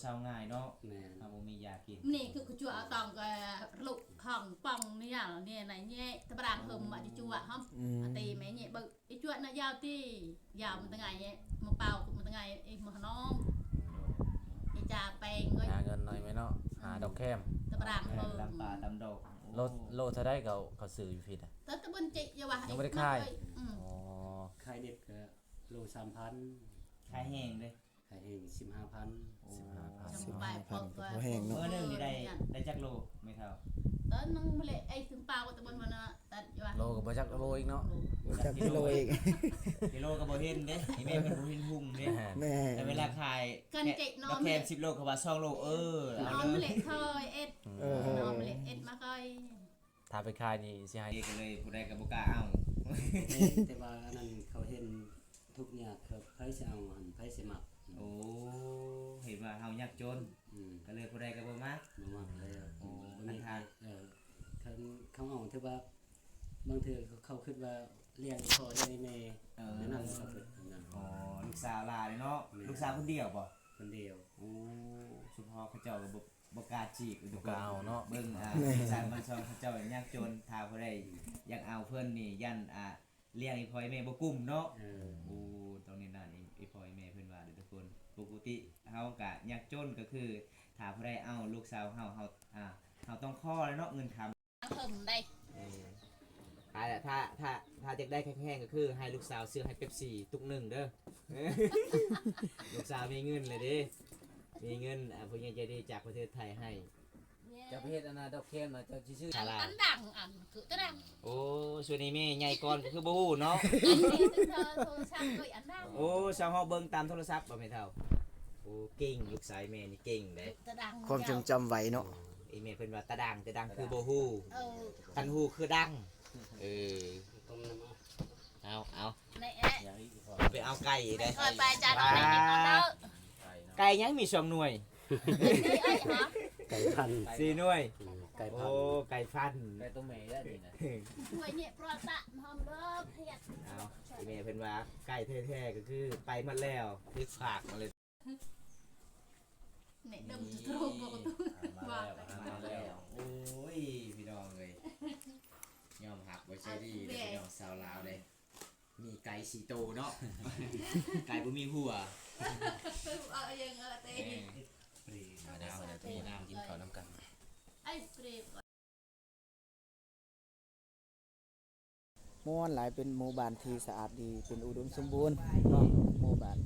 ເຊົາງ່າຍເນາະ. ແມ່ນ. ເຮົາບໍ່ມີຢາກິນ. ນີ້ຄືກະຈົວເອົາຕອງກະລຸກຫ້ອງປ່ອງນີ້ຍານີ້ນະແຍະຕະບະດາງເຫິມອາຕິຈົວຫ້ອງ ອືມ ອາຕິແມ່ແຍະເບິ່ງ ອີຈົວນະຍາວຕິ ຍາວມັນຕະໄງ ມະເປົາມັນຕະໄງ ອີໝໍນ້ອງ ອີຈາແປງເອີຍ ຫາເງິນໜ້ອຍແມ່ເນາະ ຫາດອກແຄມ ຕະບະດາງເຫິມ ຕຳປາຕຳດອກ. ໂລ ໂລເທົ່າໃດເຂົາ ເຂົາຊື້ຢູ່ພີ້ນະ? ແຕ່ຕະເບິ່ນຈິຢ່າວ່າ ຍັງບໍ່ໄດ້ຂາຍ. ອືມ ອໍ ຂາຍດິບກະໂລສາມພັນ ຂາຍແຫ້ງເດ້. ຂາຍແຫ້ງສິບຫ້າພັນ. ໂອ້ ສິບຫ້າພັນ ສິບຫ້າພັນກະພໍແຫ້ງເນາະ. ມື້ໜຶ່ງນີ້ໄດ້ ໄດ້ຈັກໂລແມ່ເຖົ້າ? ຕອນນັ້ນບໍ່ເລະ ໄອ້ເຖິງປ່າວ່າຕະບົນວ່ານະ ຕັດວ່າໂລກະບໍ່ຈັກໂລອີກເນາະ ບໍ່ຈັກກິໂລອີກ. ກິໂລກະບໍ່ເຫັນເດ້ ອີແມ່ເພິ່ນບໍ່ເຫັນຮຸ່ງເດ້. ແມ່ນ ແຕ່ເວລາຂາຍ ກັນເກະນອນ ດອກແຄມສິບໂລ ເຂົາວ່າສອງໂລ ເອີ ເອົາເລີຍ ນອນເລະເຄີຍເອັດ ເອີ ນອນເລະເອັດມາເຄີຍ. ຖ້າໄປຂາຍນີ້ຊິໃຫ້ ເອ ກະເລີຍຜູ້ໃດກະບໍ່ກ້າເອົາ. ແມ່ນ ແຕ່ວ່າອັນນັ້ນເຂົາເຫັນທຸກຍາກ ເຂົາ ໃຜຊິເອົາຫັ້ນ ໃຜຊິມັກ. ໂອ້ ເຫັນວ່າເຮົາຍາກຈົນ ອືມ ກະເລີຍຜູ້ໃດກະບໍ່ມັກ ບໍ່ມັກແລ້ວ. ໂອ້ ບໍ່ມີ ອັນຖ້າ ເອີ ຄັນເຂົາເອົາ ຖືວ່າບາງເທື່ອເຂົາຄຶດວ່າລ້ຽງພໍ່ລ້ຽງແມ່ ເອີ ແນວນັ້ນເຂົາຄຶດນະ. ອໍ ລູກສາວຫຼາຍເນາະ. ແມ່ນ ລູກສາວຄົນດຽວບໍ່? ຄົນດຽວ. ໂອ້ ສະເພາະເຂົາເຈົ້າກະບໍ່ ບໍ່ກ້າຈີບ ບໍ່ກ້າເອົາເນາະ. ເບິ່ງ ອ່າ ແມ່ນ ສາວບ້ານຊ່ອງເຂົາເຈົ້າຍາກຈົນ ຖ້າຜູ້ໃດຢາກເອົາເພິ່ນນີ້ ຢ້ານ ອ່າ ລ້ຽງອີ່ພໍ່ອີ່ແມ່ບໍ່ກຸ້ມເນາະ. ເອີ ໂອ້ ຕ້ອງແນວນັ້ນ ອີ່ພໍ່ອີ່ແມ່ເພິ່ນວ່າເດີທຸກຄົນ. ປົກກະຕິເຮົາກະຍາກຈົນ ກະຄືຖ້າຜູ້ໃດເອົາລູກສາວເຮົາ ເຮົາ ອ່າ ເຮົາຕ້ອງຂໍແລ້ວເນາະ ເງິນຄຳ. ເພິ່ນໄດ້ ເອີ ຖ້າ ຖ້າ ຖ້າ ຖ້າຢາກໄດ້ແຂງແຮງກະຄືໃຫ້ລູກສາວຊື້ໃຫ້ເປັບຊີຕຸກໜຶ່ງເດີ. ລູກສາວມີເງິນແລ້ວເດ້ ມີເງິນ ອ່າ ຜູ້ໃຫຍ່ໃຈດີຈາກປະເທດໄທໃຫ້. ເຈົ້າໄປເຮັດອັນນະດອກແຄມນະ ເຈົ້າຊິຊື້ ອັນ ອັນດັງ ອັນຄືຕະດັງ. ໂອ້ ສ່ວນອີ່ແມ່ໃຫຍ່ກ່ອນກະຄືບໍ່ຮູ້ເນາະ. ໂທລະສັບເອີຍ ອັນດັງ. ໂອ້ ສາວຮອບເບິ່ງຕາມໂທລະສັບບໍ່ແມ່ເຖົ້າ? ໂອ້ ເກັ່ງ ລູກສາວແມ່ນີ້ເກັ່ງເດ້ ຕະດັງ ຄວາມຊົງຈຳໄວເນາະ. ອີ່ແມ່ເພິ່ນວ່າຕະດັງ ແຕ່ດັງຄືບໍ່ຮູ້ ເອີ ຄັນຮູ້ຄືດັງ. ເອີ ຕົ້ມນ້ຳ ເອົາ ເອົາ ໄປເອົາໄກ່ເດ້ ຂ້ອຍໄປຈານ ໄກ່ຍັງມີສອງໜ່ວຍ ໄກ່ພັນ ສີ່ໜ່ວຍ ອືມ ໄກ່ພັນ ໂອ້ ໄກ່ພັນ ໄກ່ໂຕແມ່ແລ້ວນີ້ນະ. ເອົາ ອີ່ແມ່ເພິ່ນວ່າໄກ່ແທ້ໆກະຄືໄປໝົດແລ້ວ ຖືກຝາກມາເລີຍ. ແນະ ເລີ່ມຈະໂທບໍ່ ມາແລ້ວ ມາແລ້ວ. ໂອ້ຍ ພີ່ນ້ອງເອີຍ ຍອມຮັບບໍ່ໃຊ່ດີເດ້ ພີ່ນ້ອງຊາວລາວເດ້ ມີໄກ່ສີ່ໂຕເນາະ ໄກ່ບໍ່ມີຫົວ. ເອົາຫຍັງເອີ ເຕ ມາເດີ ມາເດີ ກິນເຂົ້ານຳກັນ. ມ່ວນຫຼາຍ ເປັນໝູ່ບ້ານທີ່ສະອາດດີ ເປັນອຸດົມສົມບູນເນາະ ໝູ່ບ້ານ.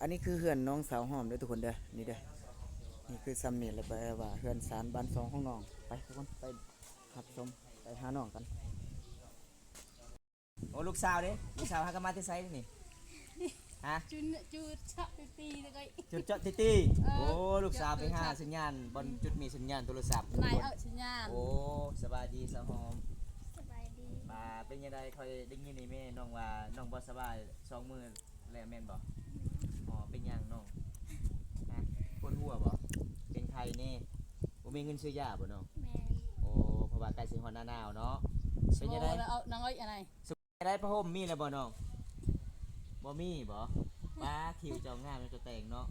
ອັນນີ້ຄືເຮືອນນ້ອງສາວຫອມເດີທຸກຄົນເດີ ນີ້ເດີ ນີ້ຄືຊ່ຳນີ້ ແລ້ວແປວ່າເຮືອນຊານບ້ານຊ່ອງຂອງນ້ອງ. ໄປທຸກຄົນ ໄປຮັບຊົມ ໄປຫານ້ອງກັນ. ໂອ້ ລູກສາວເດ້ ລູກສາວຫາກະມາແຕ່ໃສນີ້? ຮະ? ຈຸດ ຈຸດເຈາະຕີຕີ ເອີ ໂອ້ ລູກສາວໄປຫາສັນຍານ ບ່ອນຈຸດມີສັນຍານໂທລະສັບ ນາຍເອີ ສັນຍານ. ໂອ້ ສະບາຍດີສາວຫອມ. ສະບາຍດີ. ມາ ເປັນຈັ່ງໃດ? ຂ້ອຍໄດ້ຍິນອີ່ແມ່ນ້ອງວ່ານ້ອງບໍ່ສະບາຍສອງມື້ແລ້ວແມ່ນບໍ່? ອໍ ເປັນຫຍັງນ້ອງ? ຮະ? ປວດຫົວບໍ່? ເປັນໄຂ້ແນ່. ບໍ່ມີເງິນຊື້ຢາບໍ່ນ້ອງ? ແມ່ນ. ໂອ້ ເພາະວ່າໃກ້ຊິຮອດໜ້າໜາວເນາະ. ເປັນຈັ່ງໃດ? ໂອ້ ເອົານາງເອີຍ ອັນໃດ? ໄດ້ຜ້າຫົ່ມມີແລ້ວບໍ່ນ້ອງ? ບໍ່ມີບໍ່? ປ້າ ຄິວເຈົ້າງາມເນາະ ເຈົ້າແຕ່ງເນາະ.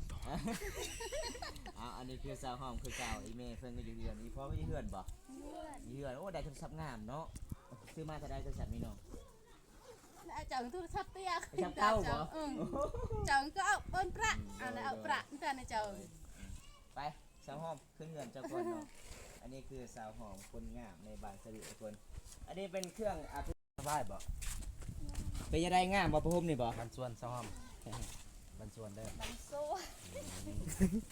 ເອົາ ອັນນີ້ຄືສາວຫອມຄືເກົ່າ ອີ່ແມ່ເພິ່ນກະຢູ່ເຮືອນ ອີ່ພໍ່ກະຢູ່ເຮືອນບໍ່? ຢູ່ເຮືອນ. ຢູ່ເຮືອນ. ໂອ້ ໄດ້ໂທລະສັບງາມເນາະ. ຊື້ມາເທົ່າໃດໂທລະສັບນີ້ນ້ອງ? ເຈົ້າໂທລະສັບເຕີຍ ໂທລະສັບເກົ່າບໍ່? ເອີ ເຈົ້າກະເອົາເປັນປະ ອືມ ອັນນັ້ນເອົາປະ ໂດຍ ແຕ່ນະເຈົ້າ. ໄປ ສາວຫອມ ຂຶ້ນເຮືອນເຈົ້າກ່ອນເນາະ. ອັນນີ້ຄືສາວຫອມຄົນງາມໃນບ້ານສະເລະທຸກຄົນ. ອັນນີ້ເປັນເຄື່ອງ ອ່າ ສະບາຍບໍ່? ເປັນຈັ່ງໃດ ງາມບໍ່ ຜ້າຫົ່ມນີ້ບໍ່? ບັນຊວນສາວຫອມ ບັນຊວນເດີ ບັນຊວນ.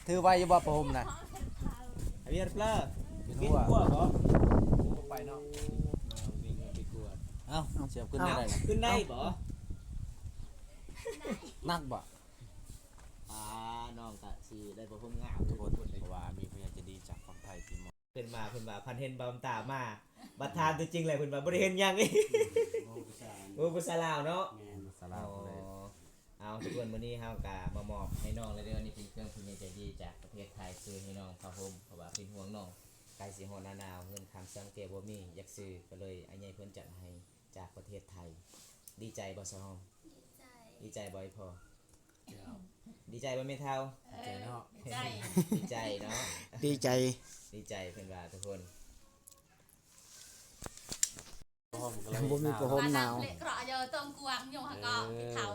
ຖືໄຫວຢູ່ບໍ່ ຜ້າຫົ່ມນະ? ວຽນເປີ ວຽນຫົວບໍ່? ໂອ້ ໄປເນາະ ເອີ ວຽນຫົວໄປກວດ. ເອົ້າ ສຽບຂຶ້ນໄດ້ ຂຶ້ນໄດ້ບໍ່? ໜັກບໍ່? ອ່າ ນ້ອງກະຊິໄດ້ຜ້າຫົ່ມງາມທຸກຄົນ ເພາະວ່າມີຜູ້ໃຫຍ່ໃຈດີຈາກຝັ່ງໄທທີ່ມອບ. ເພິ່ນມາ ເພິ່ນວ່າພັນເຫັນບ່າວຕາມາ ບັດຖາມຕົວຈິງແລ້ວ ເພິ່ນວ່າບໍ່ໄດ້ເຫັນຫຍັງ. ໂອ້ ຜູ້ສາວ ໂອ້ ຜູ້ສາວລາວເນາະ. ແມ່ນ ຜູ້ສາວລາວ. ອໍ ເອົາ ທຸກຄົນ ມື້ນີ້ເຮົາກະມາມອບໃຫ້ນ້ອງແລ້ວເດີ. ນີ້ເປັນເຄື່ອງຜູ້ໃຫຍ່ໃຈດີຈາກປະເທດໄທ ຊື້ໃຫ້ນ້ອງຜ້າຫົ່ມ ເພາະວ່າເປັນຫ່ວງນ້ອງ ໃກ້ຊິຮອດໜ້າໜາວ ເງິນຄຳຊຳແກ່ບໍ່ມີ ຢາກຊື້ ກະເລີຍອ້າຍໃຫຍ່ເພິ່ນຈັດໃຫ້ຈາກປະເທດໄທ. ດີໃຈບໍ່ສາວຫອມ? ດີໃຈ. ດີໃຈບໍ່ອີ່ພໍ່? ເຈົ້າ. ດີໃຈບໍ່ແມ່ເຖົ້າ? ເອີ ໃຈເນາະ ດີໃຈ ດີໃຈເນາະ ດີໃຈ ດີໃຈເພິ່ນວ່າທຸກຄົນ ຜ້າຫົ່ມກໍເລີຍ ບໍ່ມີຜ້າຫົ່ມໜາວ ເລະເກາະເຢີຕ້ອງກວາງຍົງຫາກໍ ເອີ ເຖົ້າ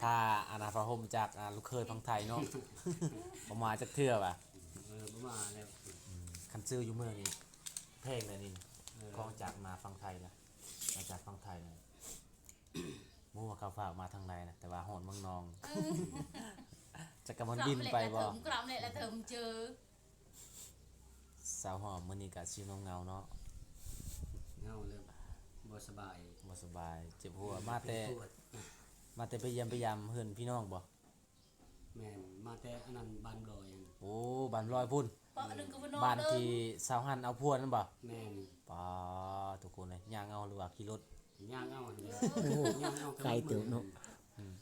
ຖ້າອັນນ່າຜ້າຫົ່ມຈາກ ອ່າ ລູກເຂີຍຝັ່ງໄທເນາະ ບໍ່ມາຈັກເທື່ອວ່າ ເອີ ບໍ່ມາແລ້ວ ອືມ ຄັນຊື້ຢູ່ເມືອງນີ້ແພງແລ້ວນີ້ ເອີ ຂອງຈາກມາຝັ່ງໄທນະ ມາຈາກຝັ່ງໄທນະ ບໍ່ຮູ້ວ່າເຂົາຝາກມາທາງໃດນະ ແຕ່ວ່າຮອດເມືອງນອງ ເອີ ຈັກກະມັນບິນໄປບໍ່ ກຣອມເລະລະເທີມ ກຣອມເລະລະເທີມເຈີ ສາວຫອມ ມື້ນີ້ກະຊິເຫງົາໆເນາະ ເຫງົາແລ້ວ ບໍ່ສະບາຍ ບໍ່ສະບາຍ ເຈັບຫົວ ມາແຕ່ ເປັນຫວັດ ມາແຕ່ໄປຢ້ຽມໄປຢາມເຮືອນພີ່ນ້ອງບໍ່? ແມ່ນ ມາແຕ່ອັນນັ້ນ ບ້ານບອຍຫັ້ນ ໂອ້ ບ້ານບອຍພຸ້ນ ເພາະອັນໜຶ່ງກໍບໍ່ນອນ ບ້ານທີ່ສາວຫັ້ນເອົາຜົວນັ້ນບໍ່? ແມ່ນ ປາ ທຸກຄົນເອີຍ ຍ່າງເອົາ ຫຼືວ່າຂີ່ລົດ? ຍ່າງເອົາຫັ້ນແຫຼະ ໂອ້ ຍ່າງເອົາ ໄກເຕີບເນາະ ອືມ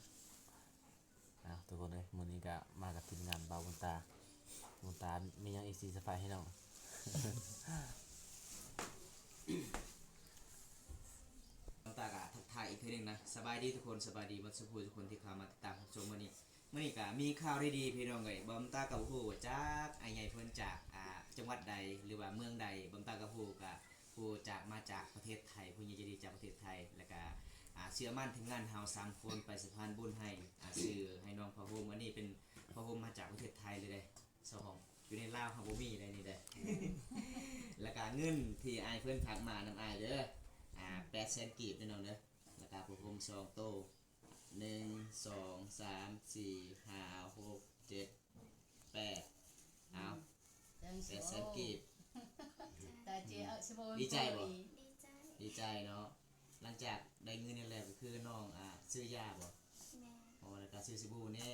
ເອົາ ທຸກຄົນເອີຍ ມື້ນີ້ກະມາກັບທີມງານບ່າວບຸນຕາ ບຸນຕາມີຫຍັງອີກຊິສະພາຍໃຫ້ນ້ອງ? ບຸນຕາກະທັກທາຍອີກເທື່ອໜຶ່ງນະ ສະບາຍດີທຸກຄົນ ສະບາຍດີເບິດສູ່ຜູ້ທຸກຄົນທີ່ເຂົ້າມາຕິດຕາມຮັບຊົມມື້ນີ້ ມື້ນີ້ກະມີຂ່າວດີໆ ພີ່ນ້ອງເອີຍ ບ່າວບຸນຕາກະບໍ່ຮູ້ວ່າຈັກອ້າຍໃຫຍ່ເພິ່ນຈາກ ອ່າ ຈັງຫວັດໃດ ຫຼືວ່າເມືອງໃດ ບ່າວບຸນຕາກະບໍ່ຮູ້ ກະ ຜູ້ຈາກ ມາຈາກປະເທດໄທ ຜູ້ໃຫຍ່ໃຈດີຈາກປະເທດໄທ ແລ້ວກະ ອ່າ ເຊື່ອໝັ້ນທີມງານເຮົາສາມຄົນໄປສະພານບຸນໃຫ້ ອ່າ ຊື້ໃຫ້ນ້ອງຜ້າຫົ່ມ ອັນນີ້ເປັນຜ້າຫົ່ມມາຈາກປະເທດໄທເລີຍເດ້ ສາວຫອມ ຢູ່ໃນລາວເຮົາບໍ່ມີໄດ໋ນີ້ເດ້ ແລ້ວກະເງິນທີ່ອ້າຍເພິ່ນຝາກມານຳອ້າຍເດີ ອ່າ ແປດແສນກີບເດີນ້ອງເດີ ແລ້ວກະຜ້າຫົ່ມສອງໂຕ ໜຶ່ງ ສອງ ສາມ ສີ່ ຫ້າ ຫົກ ເຈັດ ແປດ ເອົາ ແປດແສນກີບ ດີໃຈບໍ່? ດີໃຈ ດີໃຈເນາະ ຫຼັງຈາກໄດ້ເງິນນີ້ແລ້ວ ກໍຄືນ້ອງ ອ່າ ຊື້ຢາບໍ່? ແມ່ນ ອໍ ແລ້ວກໍຊື້ສະບູແດ່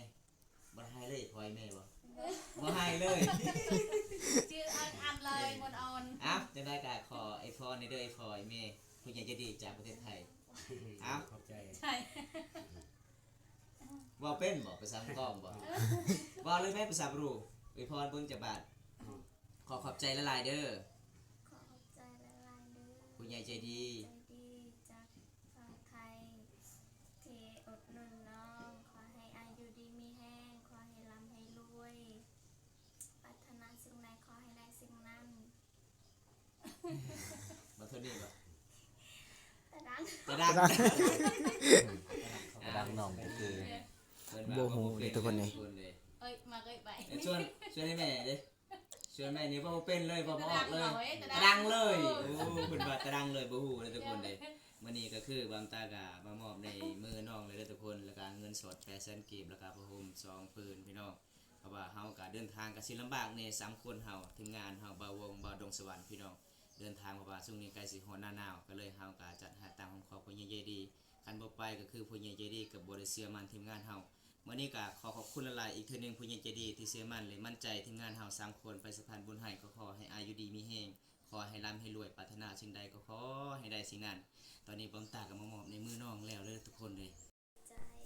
ບໍ່ໄດ້ໃຫ້ເລີຍ ພໍ່ໃຫ້ແມ່ບໍ່? ບໍ່ ບໍ່ໃຫ້ເລີຍ ຊື້ອັນ ອັນເລີຍ ໝົດອອນ ເອົ້າ ຈັ່ງໃດກໍຂໍອວຍພອນແດ່ເດີ ພໍ່ໃຫ້ແມ່ ຜູ້ໃຫຍ່ໃຈດີຈາກປະເທດໄທ ເອົ້າ ຂອບໃຈ ໃຊ່ ເວົ້າເປັນບໍ່? ພາສາກອງບໍ່? ເວົ້າເລີຍແມ່ ພາສາບຣູ ອວຍພອນເບິ່ງຈັກບາດ ຂໍຂອບໃຈຫຼາຍໆເດີ ຂໍຂອບໃຈຫຼາຍໆເດີ ຜູ້ໃຫຍ່ໃຈດີ ໃຈດີຈາກຝັ່ງໄທ ທີ່ອຸດໜູນນ້ອງ ຂໍໃຫ້ອາຍຸດີມີແຮງ ຂໍໃຫ້ລ່ຳໃຫ້ລວຍ ປາດຖະໜາສິ່ງໃດຂໍໃຫ້ໄດ້ສິ່ງນັ້ນ. ມາເທື່ອນີ້ບໍ່? ຕາດັງ ຕາດັງ ຕາດັງ ຕາດັງນ້ອງກໍຄື ເພິ່ນວ່າ ບໍ່ຮູ້ເດ້ທຸກຄົນເອີຍ ເອີຍ ມາເອີຍໄປ ເອີຍ ຊວນ ຊວນໃຫ້ແມ່ເດ້ ຊວນແມ່ນີ້ເວົ້າບໍ່ເປັນເລີຍ ເວົ້າບໍ່ອອກເລີຍ ຕາດັງເລີຍ ຕາດັງເລີຍ ໂອ້ ເພິ່ນວ່າຕາດັງເລີຍ ບໍ່ຮູ້ເດ້ທຸກຄົນເດ້ ມື້ນີ້ກໍຄືບ່າວບຸນຕາກໍມາມອບໃນມືນ້ອງເລີຍເດີທຸກຄົນ ແລ້ວກໍເງິນສົດແປດແສນກີບ ແລ້ວກໍຜ້າຫົ່ມສອງຜືນພີ່ນ້ອງ. ເພາະວ່າເຮົາກະເດີນທາງກະຊິລຳບາກແດ່ ສາມຄົນເຮົາ ທີມງານເຮົາ ບ່າວວົງ ບ່າວດົງສະຫວັນ ພີ່ນ້ອງ ເດີນທາງ ເພາະວ່າຊ່ວງນີ້ໃກ້ຊິຮອດໜ້າໜາວ ກໍເລີຍເຮົາກະຈັດຫາຕາມຄອບຄົວໃຫຍ່ໃຈດີ ຄັນບໍ່ໄປກໍຄືຜູ້ໃຫຍ່ໃຈດີກໍບໍ່ໄດ້ເຊື່ອໝັ້ນທີມງານເຮົາ. ມື້ນີ້ກະຂໍຂອບຄຸນຫຼາຍໆອີກເທື່ອໜຶ່ງ ຜູ້ໃຫຍ່ໃຈດີທີ່ເຊື່ອໝັ້ນ ແລະ ໝັ້ນໃຈທີມງານເຮົາສາມຄົນໄປສະພານບຸນໃຫ້ ກໍຂໍໃຫ້ອາຍຸດີມີແຮງ ຂໍໃຫ້ລ່ຳໃຫ້ລວຍ ປາດຖະໜາສິ່ງໃດກໍຂໍໃຫ້ໄດ້ສິ່ງນັ້ນ. ຕອນນີ້ບ່າວບຸນຕາກໍມາມອບໃນມືນ້ອງແລ້ວເດີທຸກຄົນເດີ.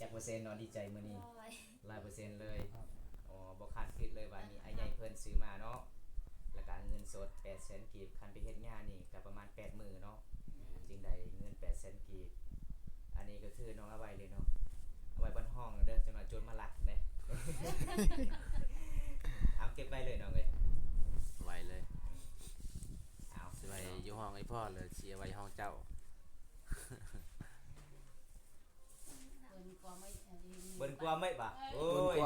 ຈັກເປີເຊັນເນາະ ດີໃຈມື້ນີ້? ຮ້ອຍເປີເຊັນເລີຍ. ອໍ ບໍ່ຄາດຄິດເລີຍວ່າມີອ້າຍໃຫຍ່ເພິ່ນຊື້ມາເນາະ ແລ້ວກະເງິນສົດແປດແສນກີບ ຄັນໄປເຮັດຫຍ້ານີ້ກະປະມານແປດໝື່ນເນາະ ຈຶ່ງໄດ້ເງິນແປດແສນກີບ. ອັນນີ້ກໍຄືນ້ອງເອົາໄວ້ເລີຍເນາະ ເອົາໄວ້ບ່ອນຫ້ອງເດີ ຈັກໜ້ອຍໂຈນມາລັກເດ້. ເອົາເກັບໄວ້ເລີຍນ້ອງເອີຍ ໄວ້ເລີຍ ເອົາ ຊິໄວ້ຢູ່ຫ້ອງໄອ້ພໍ່ ຫຼືຊິໄວ້ຫ້ອງເຈົ້າ? ເບິ່ງກວ່າໄມ້ບາດ ໂອ້ຍ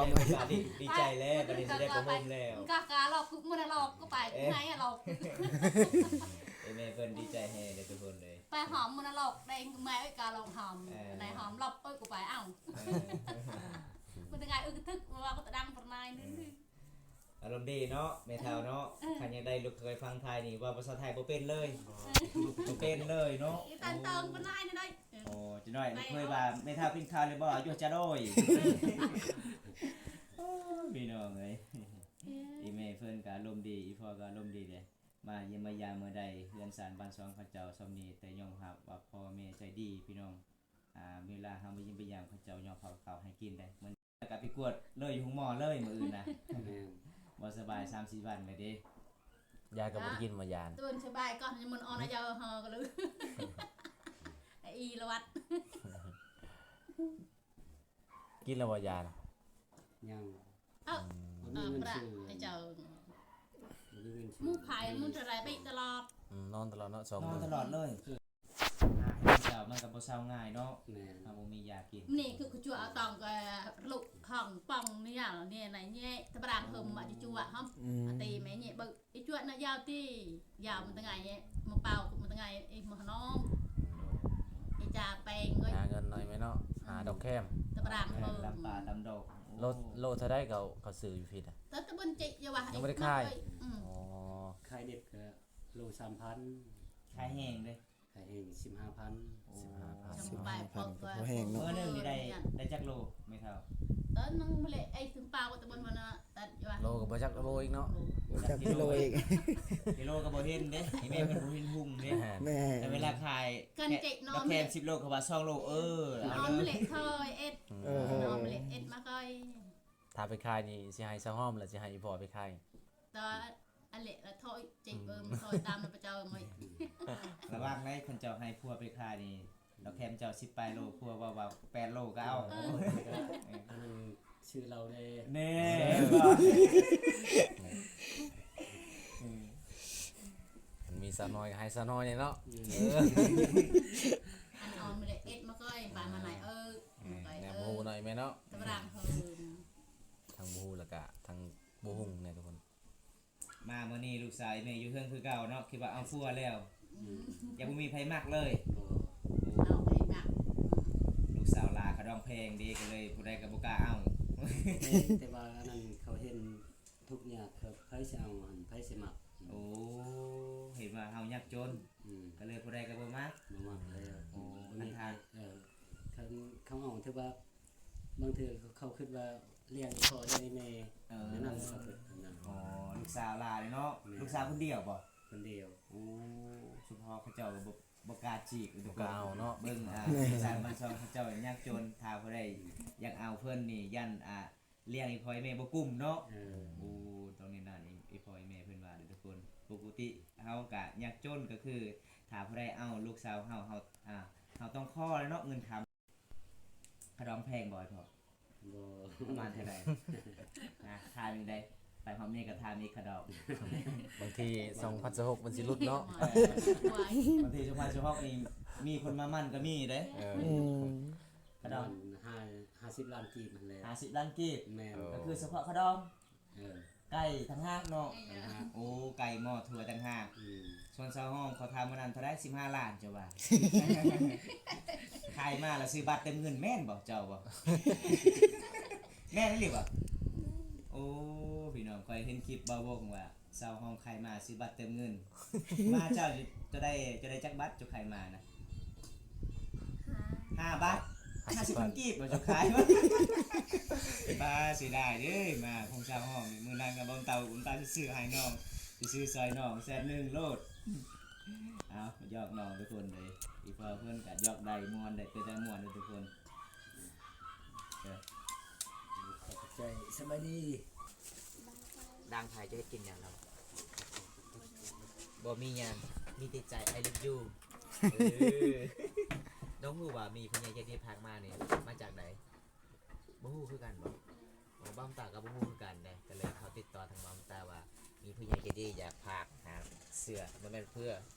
ດີໃຈແລ້ວ ບາດນີ້ຊິໄດ້ຜ້າຫົ່ມແລ້ວ. ກະກະຫຼອກ ມື້ນັ້ນຫຼອກກໍໄປ ເອີ ໄງຫຼອກ ເອີ ແມ່ເພິ່ນດີໃຈແຮງເດ້ທຸກຄົນເອີຍ ໄປຫອມມື້ນັ້ນຫຼອກ ໄດ້ແມ່ເອີຍກະຫຼອກຫອມ ເອີ ໄດ້ຫອມຫຼອກເອີຍ ກໍໄປເອົາ ເອີ ເພິ່ນໄງເອີຍ ກະຖືກວ່າກໍຕະດັງປະມານໜຶ່ງ. ອາລົມດີເນາະ ແມ່ເຖົ້າເນາະ ເອີ ຄັນຢາກໄດ້ລູກເຂີຍຝັ່ງໄທນີ້ເວົ້າພາສາໄທບໍ່ເປັນເລີຍ ບໍ່ເປັນເລີຍເນາະ. ອີຕານຕອງປານໃດນີ້ໄດ໋ ໂອ້ ຈັກໜ້ອຍລູກເຂີຍວ່າ ແມ່ເຖົ້າກິນຂ້າວແລ້ວບໍ່? ຢູ່ຈະໂດຍ ໂອ້ ພີ່ນ້ອງເອີຍ ອີແມ່ເພິ່ນກໍອາລົມດີ ອີພໍ່ກໍອາລົມດີເດ້ ມາຢ້ຽມມາຢາມເມື່ອໃດ ເຮືອນຊານບ້ານຊ່ອງເຂົາເຈົ້າຊ່ຳນີ້ ແຕ່ຍອມຮັບວ່າພໍ່ແມ່ໃຈດີພີ່ນ້ອງ. ອ່າ ເວລາເຮົາໄປຢ້ຽມໄປຢາມເຂົາເຈົ້າ ຍອມເອົາເຂົ້າໃຫ້ກິນໄດ໋. ມື້ນີ້ກໍໄປກວດເລີຍ ຢູ່ໂຮງໝໍເລີຍມື້ອື່ນນະ ແມ່ນ ບໍ່ສະບາຍສາມສີ່ວັນແລ້ວເດ້. ຢາກໍບໍ່ໄດ້ກິນບໍ່ຢານະ? ຕື່ນສະບາຍກ່ອນ ຍັງມັນອ່ອນອາຍາເຮົາກໍເລີຍ ອີລະວັດ ກິນແລ້ວບໍ່ຢານະ? ຍັງ ເອີ ອືມ ເອີ ພຣະເຈົ້າ ບໍ່ມີເງິນຊື້ ໝູ່ໃຜ ໝູ່ເທົ່າໃດ ໄປຕະຫຼອດ ອືມ ນອນຕະຫຼອດເນາະ ສອງ ນອນຕະຫຼອດເລີຍ ເຈົ້າ ມັນກໍບໍ່ເຊົາງ່າຍເນາະ ແມ່ນ ເຮົາບໍ່ມີຢາກິນ ນີ້ຄືຈວກເອົາຕອງກໍລຸກຫ້ອງປ່ອງນີ້ຍາວນີ້ນະແຍະຕະບຣາງເຮີມມາຈວກຫອມ ອືມ ອາເຕແມ່ແຍະເບິ່ງ ອີຈວກນະຍາວຕິ ຍາວມັນຕະໄງ ມາເປົ່າມັນຕະໄງ ອີມາໜອມ ອີຈາແປງເອີຍ ຫາເງິນໜ້ອຍແມ່ເນາະ ຫາດອກແຄມ ຕະບຣາງເຮີມ ຕຳປາຕຳດອກ ໂລ ໂລເທົ່າໃດເຂົາ ເຂົາຊື້ຢູ່ພີ້ນະ? ແຕ່ຕະບົນຈິ ຢ່າວ່າ ຍັງບໍ່ໄດ້ຂາຍ ອືມ ອໍ ຂາຍເນັດກໍໂລສາມພັນ ຂາຍແຫ້ງເດ້ ຂາຍແຫ້ງສິບຫ້າພັນ ໂອ້ ສິບຫ້າພັນ ສິບຫ້າພັນ ກໍພໍແຫ້ງເນາະ ມື້ໜຶ່ງນີ້ໄດ້ ໄດ້ຈັກໂລແມ່ເຖົ້າ? ຕອນໜຶ່ງແຫຼະ ໄອ້ເຖິງປ່າວ່າຕະບົນວ່ານະ ຕັດຢູ່ວ່າ ໂລກໍບໍ່ຈັກໂລອີກເນາະ ບໍ່ຈັກກິໂລອີກ ກິໂລກໍບໍ່ເຫັນເດ້ ອີແມ່ເພິ່ນບໍ່ເຫັນຮຸ່ງເດ້ ແມ່ນ ແຕ່ເວລາຂາຍ ກັນເຈັກນອນ ດອກແຄມສິບໂລກໍວ່າສອງໂລ ເອີ ນອນແຫຼະ ເອີ ເທີເອັດ ໂອ້ໂຫ ນອນແຫຼະ ເອັດມາກ່ອຍ ຖ້າໄປຂາຍນີ້ ຊິໃຫ້ສາວຫອມ ຫຼື ຊິໃຫ້ອີ່ພໍ່ໄປຂາຍ? ຕາ ອັນເລະລະຖອຍເຈັບເອີມ ຖອຍຕາມລະພະເຈົ້າໝົດ ລະວັງໄດ໋ ຄັນເຈົ້າໃຫ້ຜົວໄປຂາຍນີ້ ດອກແຄມເຈົ້າສິບປາຍໂລ ຜົວເວົ້າວ່າແປດໂລກໍເອົາ ເອີ ອັນນັ້ນຊື່ເຫຼົ້າແດ່ ແນ່ ເອີ ຄັນມີສາວນ້ອຍກໍໃຫ້ສາວນ້ອຍເນາະ ອືມ ເອີ ອັນອອມເລະເອັດມາກ່ອຍ ປາມາໄນ ເອີ ມາກ່ອຍ ແນວບໍ່ຮູ້ເນາະ ເອີ ແມ່ເນາະ ຕະບຣາງເຮີມ ທັງບໍ່ຮູ້ ແລ້ວກະທັງບໍ່ຮຸ່ງແນ່ທຸກຄົນ. ມາມື້ນີ້ລູກສາວອີ່ແມ່ຢູ່ເທິງຄືເກົ່າເນາະ ຄິດວ່າເອົາຜົວແລ້ວ ອືມ ຍັງບໍ່ມີໃຜມັກເລີຍ ບໍ່ ເອົາໃຜມັກ ລູກສາວຫຼ້າຂະດອງແພງເດ້ ກໍເລີຍຜູ້ໃດກໍບໍ່ກ້າເອົາ ແມ່ນ ແຕ່ວ່າອັນນັ້ນເຂົາເຫັນທຸກຍາກ ເຂົາ ໃຜຊິເອົາຫັ້ນ ໃຜຊິມັກ ໂອ້ ເຫັນວ່າເຮົາຍາກຈົນ ອືມ ກໍເລີຍຜູ້ໃດກໍບໍ່ມັກ ບໍ່ມັກເລີຍ ໂອ້ ບໍ່ມີ ອັນຖ້າ ເອີ ຄັນເຂົາເອົາ ຖືວ່າບາງເທື່ອເຂົາຄິດວ່າລ້ຽງພໍ່ລ້ຽງແມ່ ເອີ ແນວນັ້ນເຂົາຄິດນະ ອໍ ລູກສາວຫຼ້າເນາະ ແມ່ນ ລູກສາວຄົນດຽວບໍ່? ຄົນດຽວ ໂອ້ ສະເພາະເຂົາເຈົ້າກໍບໍ່ ບໍ່ກ້າຈີບ ບໍ່ກ້າເອົາເນາະ ເບິ່ງ ອ່າ ແມ່ນ ຊາວບ້ານຊ່ອງເຂົາເຈົ້າຍາກຈົນ ຖ້າຜູ້ໃດຢາກເອົາເພິ່ນນີ້ ຢ້ານ ອ່າ ລ້ຽງອີ່ພໍ່ອີ່ແມ່ບໍ່ກຸ້ມເນາະ ເອີ ໂອ້ ຕ້ອງແນວນັ້ນ ອີ່ພໍ່ອີ່ແມ່ເພິ່ນວ່າເດີທຸກຄົນ ປົກກະຕິເຮົາກະຍາກຈົນ ກໍຄືຖ້າຜູ້ໃດເອົາລູກສາວເຮົາ ເຮົາ ອ່າ ເຮົາຕ້ອງຂໍແລ້ວເນາະ ເງິນຄຳ ຂະດອງແພງບໍ່ ໄອ້ພໍ່? ບໍ່ ປະມານເທົ່າໃດ? ນະ ຖາມອີກໄດ໋ ໄປຮອບນີ້ກໍຖາມອີກຂະດອງ ບາງທີສອງພັນຊາວຫົກມັນຊິຫຼຸດເນາະ ເອີ ບາງທີສອງພັນຊາວຫົກນີ້ມີຄົນມາໝັ້ນກໍມີເດ້ ເອີ ອືມ ຂະດອງ ຫ້າ ຫ້າສິບລ້ານກີບຫັ້ນແຫຼະ ຫ້າສິບລ້ານກີບ ແມ່ນ ກໍຄືສະເພາະຂະດອງ ເອີ ໄກ່ຕ່າງຫາກເນາະ ຕ່າງຫາກ ໂອ້ ໄກ່ໝໍ້ຖົ່ວຕ່າງຫາກ ອືມ ສ່ວນສາວຫອມເຂົາຖາມມື້ນັ້ນເທົ່າໃດ ສິບຫ້າລ້ານ ເຈົ້າວ່າ ຂາຍມາແລ້ວຊື້ບັດເຕີມເງິນແມ່ນບໍ່ ເຈົ້າບໍ່ ແມ່ນອີ່ຫຼີບໍ່? ໂອ້ ພີ່ນ້ອງ ຂ້ອຍເຫັນຄລິບບ່າວວົງວ່າ ສາວຫອມຂາຍມາຊື້ບັດເຕີມເງິນ ມາເຈົ້າ ເຈົ້າໄດ້ ເຈົ້າໄດ້ຈັກບັດເຈົ້າຂາຍມານະ? ຫ້າ ຫ້າບັດ ຫ້າສິບພັນກີບບໍ່ເຈົ້າຂາຍມາ ປ້າ ເສຍດາຍເດ້ ມາຂອງສາວຫອມນີ້ ມື້ນັ້ນກໍບໍ່ເຕົາ ບໍ່ເຕົາຊິຊື້ໃຫ້ນ້ອງ ຊິຊື້ຊ່ອຍນ້ອງແສນໜຶ່ງໂລດ ເອົາ ຢອກນ້ອງທຸກຄົນເລີຍ ອີ່ພໍ່ເພິ່ນກໍຢອກໄດ້ມ່ວນ ໄດ້ເປັນຕາມ່ວນເດີທຸກຄົນ ເອີ ຂອບໃຈ ສະບາຍດີ ດາງໄຜຈະເຮັດກິນຫຍັງນຳ ບໍ່ມີຫຍັງ ມີແຕ່ໃຈ I love you ເອີ ນ້ອງຮູ້ວ່າມີຜູ້ໃຫຍ່ໃຈດີພາກມານີ້ ມາຈາກໃດ? ບໍ່ຮູ້ຄືກັນບໍ່? ເວົ້າ ບ່າວຕາກໍບໍ່ຮູ້ຄືກັນເດ້ ກໍເລີຍເຂົ້າຕິດຕໍ່ທາງບ່າວຕາວ່າ ມີຜູ້ໃຫຍ່ໃຈດີຢາກພາກຫາເສື້ອ ບໍ່ແມ່ນເພື່ອ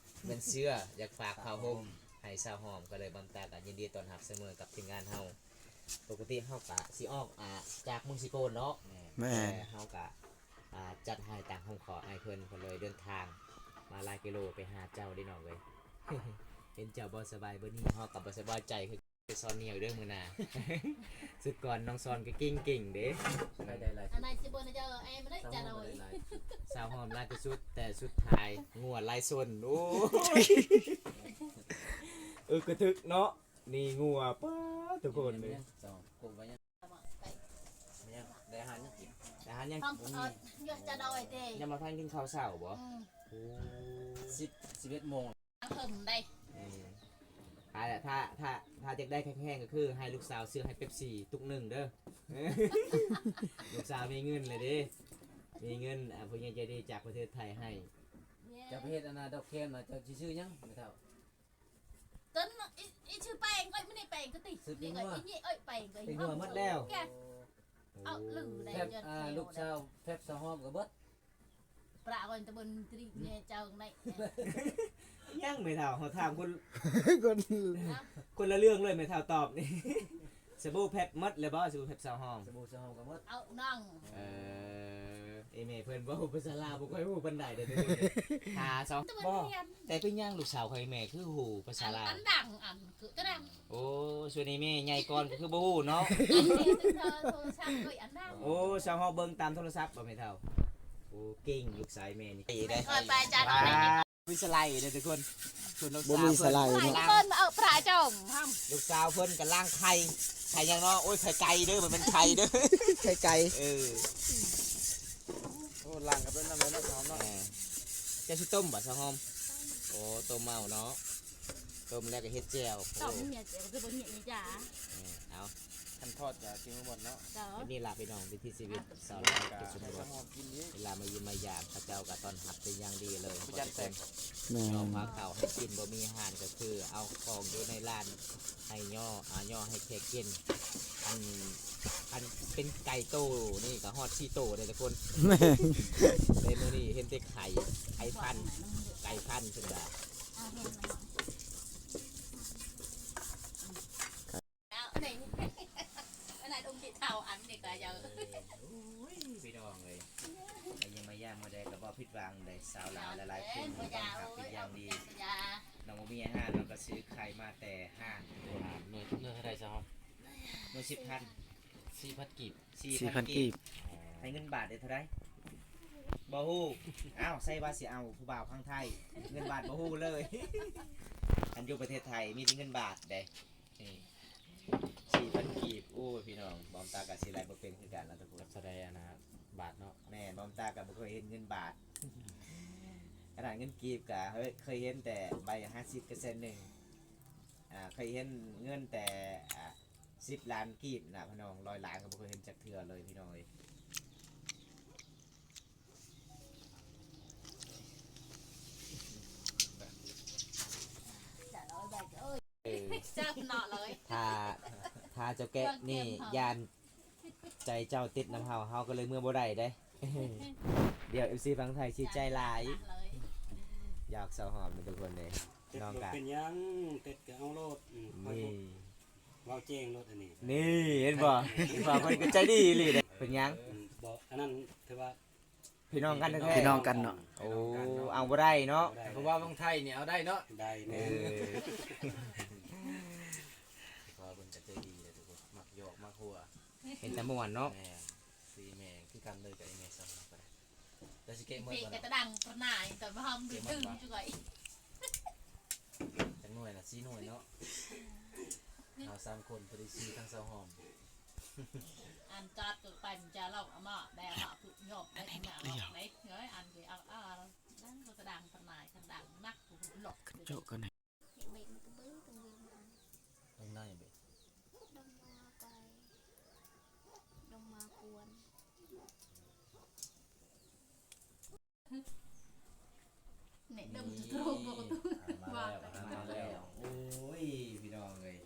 ແມ່ນເສື້ອ ຢາກຝາກຜ້າຫົ່ມໃຫ້ສາວຫອມ ກໍເລີຍບ່າວຕາກໍຍິນດີຕ້ອນຮັບສະເໝີກັບທີມງານເຮົາ ປົກກະຕິເຮົາກະຊິອອກ ອ່າ ຈາກເມືອງເຊໂປນເນາະ ແມ່ນ ແຕ່ເຮົາກະ ອ່າ ຈັດໃຫ້ຕາມຄຳຂໍອ້າຍເພິ່ນ ເພິ່ນເລີຍເດີນທາງມາຫຼາຍກິໂລໄປຫາເຈົ້າເດ້ນ້ອງເອີຍ ເຫັນເຈົ້າບໍ່ສະບາຍມື້ນີ້ ເຮົາກະບໍ່ສະບາຍໃຈຄືກັນ ສອນໜຽວເດີມື້ໜ້າ ສຸດກ່ອນນ້ອງສອນກະເກັ່ງໆເດ້ ໃຜໄດ້ຫຼາຍ ອັນໃດຊິບໍ່ໄດ້ເຈົ້າ ໄອ້ບໍ່ໄດ້ຈະໂດຍ ສາວຫອມຫຼາຍທີ່ສຸດ ແຕ່ສຸດທ້າຍງົວຫຼາຍຊົນ ໂອ້ຍ ເອີ ກະຖືກເນາະ ນີ້ງົວ ປ້າ ທຸກຄົນເລີຍ ໄດ້ອາຫານຫຍັງກິນ? ໄດ້ອາຫານຫຍັງກິນ? ຍັງບໍ່ທັນກິນເຂົ້າເຊົ້າບໍ່? ອືມ ໂອ້ ສິບ ສິບເອັດໂມງ ເພິ່ນໄດ້ ເອີ ຖ້າ ຖ້າ ຖ້າ ຖ້າຢາກໄດ້ແຮງໆ ກໍຄືໃຫ້ລູກສາວຊື້ໃຫ້ເປັບຊີຕຸກໜຶ່ງເດີ ລູກສາວມີເງິນແລ້ວເດ້ ມີເງິນ ອ່າ ຜູ້ໃຫຍ່ໃຈດີຈາກປະເທດໄທໃຫ້ ຈະໄປເຮັດອັນນ່າ ດອກແຄມນະ ເຈົ້າຊິຊື້ຫຍັງແມ່ເຖົ້າ? ຕົ້ນ ອີ ອີຊື່ແປງ ເອີຍ ມື້ນີ້ແປງກໍຕິ ຊື້ແປງ ນີ້ກໍ ເອີຍ ແປງກໍ ເປັນຫົວໝົດແລ້ວ ແກະ ໂອ້ ເອົາລືໄດ້ ແຟັບ ເຈົ້າ ອ່າ ແກ້ວ ລູກສາວ ແຟັບສາວຫອມກໍເບິດ ປະກ່ອນຕະເບິ່ງຕຣີແມ່ເຈົ້າໄດ້ ຍັງ ແມ່ເຖົ້າ ເຮົາຖາມຄົນ ຄົນ ຄົນລະເລື່ອງເລີຍ ແມ່ເຖົ້າຕອບນີ້. ສະບູແພັດໝົດແລ້ວບໍ່? ສະບູແພັດສາວຫອມ ສະບູສາວຫອມກໍໝົດ ເອົານ້ອງ ເອີ ເອີ ແມ່ເພິ່ນເວົ້າພາສາລາວບໍ່ຄ່ອຍຮູ້ປານໃດເດ້ ຖ້າສາວ ບໍ່ ແຕ່ເປັນຫຍັງລູກສາວຂ້ອຍແມ່ຄືຮູ້ພາສາລາວ ອັນດັງ ອັນຄືຕະດັງ ໂອ້ ສ່ວນນີ້ແມ່ໃຫຍ່ກ່ອນກໍຄືບໍ່ຮູ້ເນາະ ອັນນີ້ໂທລະສັບຂ້ອຍອັນດັງ ໂອ້ ສາວເຮົາເບິ່ງຕາມໂທລະສັບບໍ່ແມ່ເຖົ້າ ໂອ້ ເກັ່ງລູກຊາຍແມ່ນີ້ ໄປໄດ້ ຄ່ອຍໄປຈ້າ ໄປ ມີສະໄລເດ້ທຸກຄົນ ສ່ວນລູກສາວ ບໍ່ມີສະໄລເນາະ ເພິ່ນເອົາປາຈ່ອງ ລູກສາວເພິ່ນກຳລັງໄຂ່ ໄຂ່ຫຍັງເນາະ ໂອ້ຍ ໄຂ່ໄກ່ເດີ ບໍ່ແມ່ນໄຂ່ເດີ ໄຂ່ໄກ່ ເອີ ໂອ້ ລ້າງກັບນ້ຳເລີຍເນາະ ເອີ ເຈົ້າຊິຕົ້ມບໍ່ສາວຫອມ? ໂອ້ ຕົ້ມເອົາເນາະ ຕົ້ມແລ້ວກໍເຮັດແຈ່ວ ຕົ້ມເຮັດແຈ່ວ ຄືບໍ່ເຮັດນີ້ຈ້າ ເອີ ເອົາ ຄັນທອດກໍກິນບໍ່ໝົດເນາະ ເຈົ້າ ແບບນີ້ລະພີ່ນ້ອງ ວິຖີຊີວິດຊາວລາວ ເວລາມາຢ້ຽມມາຢາມ ເຂົາເຈົ້າກໍຕ້ອນຮັບເປັນຢ່າງດີເລີຍ ແມ່ນ ເອົາພາເຂົ້າໃຫ້ກິນ ບໍ່ມີອາຫານກໍຄືເອົາຂອງຢູ່ໃນຮ້ານໃຫ້ຍໍ ອາ ຍໍໃຫ້ແຂກກິນ ອັນ ອັນເປັນໄກ່ໂຕນີ້ກໍຮອດສີ່ໂຕເດ້ທຸກຄົນ ແມ່ນ ແຕ່ມື້ນີ້ເຫັນແຕ່ໄຂ່ ໄກ່ພັນ ໄກ່ພັນເພິ່ນວ່າ ເອົາ ອັນນີ້ ອັນນັ້ນອົງທີ່ເຖົ້າ ອັນນີ້ກໍຢາກ ໂອ້ຍ ພີ່ນ້ອງເອີຍ ມາຢ້ຽມມາຢາມມື້ໃດກໍບໍ່ຜິດຫວັງເດ້ ຊາວລາວຫຼາຍໆຄົນຕ້ອນຮັບເປັນຢ່າງດີ ນ້ອງບໍ່ມີອາຫານ ນ້ອງກໍຊື້ໄຂ່ມາແຕ່ຫ້າງ ໜ່ວຍ ໜ່ວຍເທົ່າໃດຊະ? ໜ່ວຍສິບພັນ ສີ່ພັນກີບ ສີ່ພັນ ສີ່ພັນກີບ ໃຫ້ເງິນບາດໄດ້ເທົ່າໃດ? ບໍ່ຮູ້ ອ້າວ ໃສ່ວ່າຊິເອົາຜູ້ບ່າວຝັ່ງໄທ ເງິນບາດບໍ່ຮູ້ເລີຍ ອັນຢູ່ປະເທດໄທມີແຕ່ເງິນບາດເດ້ ນີ້ ສີ່ພັນກີບ ໂອ້ຍ ພີ່ນ້ອງ ບອມຕາກໍຊິໄລ່ບໍ່ເປັນຄືກັນລະທຸກຄົນ ເທົ່າໃດອັນນະ ບາດເນາະ ແມ່ນ ບອມຕາກໍບໍ່ເຄີຍເຫັນເງິນບາດ ຂະໜາດເງິນກີບກໍເຄີຍເຫັນແຕ່ໃບຫ້າສິບກັບແສນໜຶ່ງ ອ່າ ເຄີຍເຫັນເງິນແຕ່ ອ່າ ສິບລ້ານກີບນະພີ່ນ້ອງ ຮ້ອຍລ້ານກໍບໍ່ເຄີຍເຫັນຈັກເທື່ອເລີຍພີ່ນ້ອງເອີຍ. ເອີ ຈັບເນາະເລີຍ ຖ້າ ຖ້າເຈົ້າແກະນີ້ຢ້ານໃຈເຈົ້າຕິດນຳເຮົາ ເຮົາກໍເລີຍເມືອບໍ່ໄດ້ເດ້ ດຽວເອັຟຊີຝັ່ງໄທຊິໃຈຫຼາຍ ຢອກຊາວຫອມເດີທຸກຄົນເດ້ ນ້ອງກະ ເປັນຫຍັງ ເຕັດກໍເອົາໂລດ ອືມ ນີ້ ເວົ້າແຈ້ງໂລດອັນນີ້ ນີ້ເຫັນບໍ່ ວ່າເພິ່ນກໍໃຈດີອີ່ຫຼີເດ້ ເປັນຫຍັງ ອືມ ບໍ່ ອັນນັ້ນຖືວ່າ ພີ່ນ້ອງກັນແທ້ໆ ພີ່ນ້ອງກັນເນາະ ໂອ້ ເອົາບໍ່ໄດ້ເນາະ ບໍ່ໄດ້ ເພາະວ່າຝັ່ງໄທນີ້ເອົາໄດ້ເນາະ ໄດ້ແມ່ນ ເອີ ເພາະວ່າເພິ່ນກໍໃຈດີເດ້ທຸກຄົນ ມັກຢອກມັກຫົວ ເຫັນແຕ່ມ່ວນເນາະ ແມ່ນ ສີແມ່ຄືກັນເລີຍກັບອີ່ແມ່ຊາວຫອມກໍໄດ້ ແຕ່ຊິເກະໝົດບໍ່ ເກະຕະດັງປະນາຍ ຕອນມາຫອມດຶງໆ ຈຸ້ຍ ຈັກໜ່ວຍລະ ສີ່ໜ່ວຍເນາະ ເຮົາສາມຄົນພໍດີສີ່ທັງຊາວຫອມ ອັນຈອດກໍໄປມັນຈະລອກເນາະ ແດ່ເນາະ ຍອບໄດ້ເນາະ ເອີຍ ອັນເກະເອົາ ເອົາ ດັງກໍຕະດັງປະນາຍ ຄັນດັງໜັກ ໂຈະກັນ ເບະມັນກະບື້ ຕ້ອງເບະມັນ ດົງນາຫຍັງເບະ ດົງມາໄກ ດົງມາຄວນ ນີ້ດົງ ນີ້ ໂຕ ມາແລ້ວ ມາແລ້ວ ໂອ້ຍ ພີ່ນ້ອງເອີຍ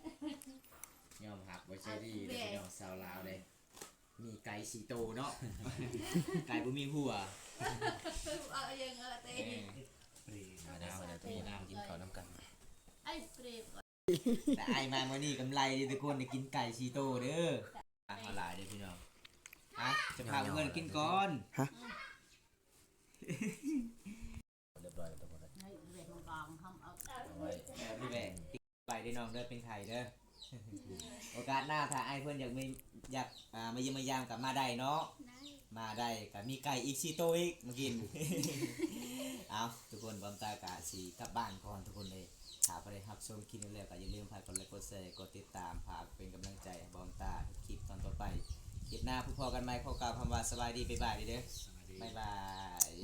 ຍອມຮັບບໍ່ໃຊ່ດີເດ້ ພີ່ນ້ອງຊາວລາວເດ້. ມີໄກ່ສີ່ໂຕເນາະ ໄກ່ບໍ່ມີຫົວ ເອົາຫຍັງເອົາເຕ ເອີ ມາເດີ ມາເດີ ກິນເຂົ້ານຳກັນ ໄອ້ເປຣດ ແຕ່ອ້າຍມາມື້ນີ້ກຳໄລເດີທຸກຄົນ ໄດ້ກິນໄກ່ສີ່ໂຕເດີ ອາຫານຫຼາຍເດີພີ່ນ້ອງ ຮະ ຈະພາເພື່ອນກິນກ່ອນ ຮະ ຮຽບຮ້ອຍແລ້ວທຸກຄົນເດີ ເອີ ໄປເດີນ້ອງເດີ ເປັນໄຂ້ເດີ ໂອກາດໜ້າຖ້າອ້າຍເພິ່ນຢາກມີ ຢາກ ອ່າ ມາຢ້ຽມມາຢາມກໍມາໄດ້ເນາະ ໄດ້ ມາໄດ້ ກໍມີໄກ່ອີກສີ່ໂຕອີກມາກິນ ເອົາ ທຸກຄົນ ບອມຕາກໍຊິກັບບ້ານກ່ອນທຸກຄົນເລີຍ ຖ້າຜູ້ໃດຮັບຊົມຄລິບນີ້ແລ້ວກໍຢ່າລືມຝາກກົດໄລກົດແຊ ກົດຕິດຕາມ ຝາກເປັນກຳລັງໃຈໃຫ້ບອມຕາເຮັດຄລິບຕອນຕໍ່ໄປ ຄລິບໜ້າພົບພໍ້ກັນໃໝ່ ຂໍກ່າວຄຳວ່າສະບາຍດີ ບາຍບາຍເດີ ສະບາຍດີ ບາຍບາຍ.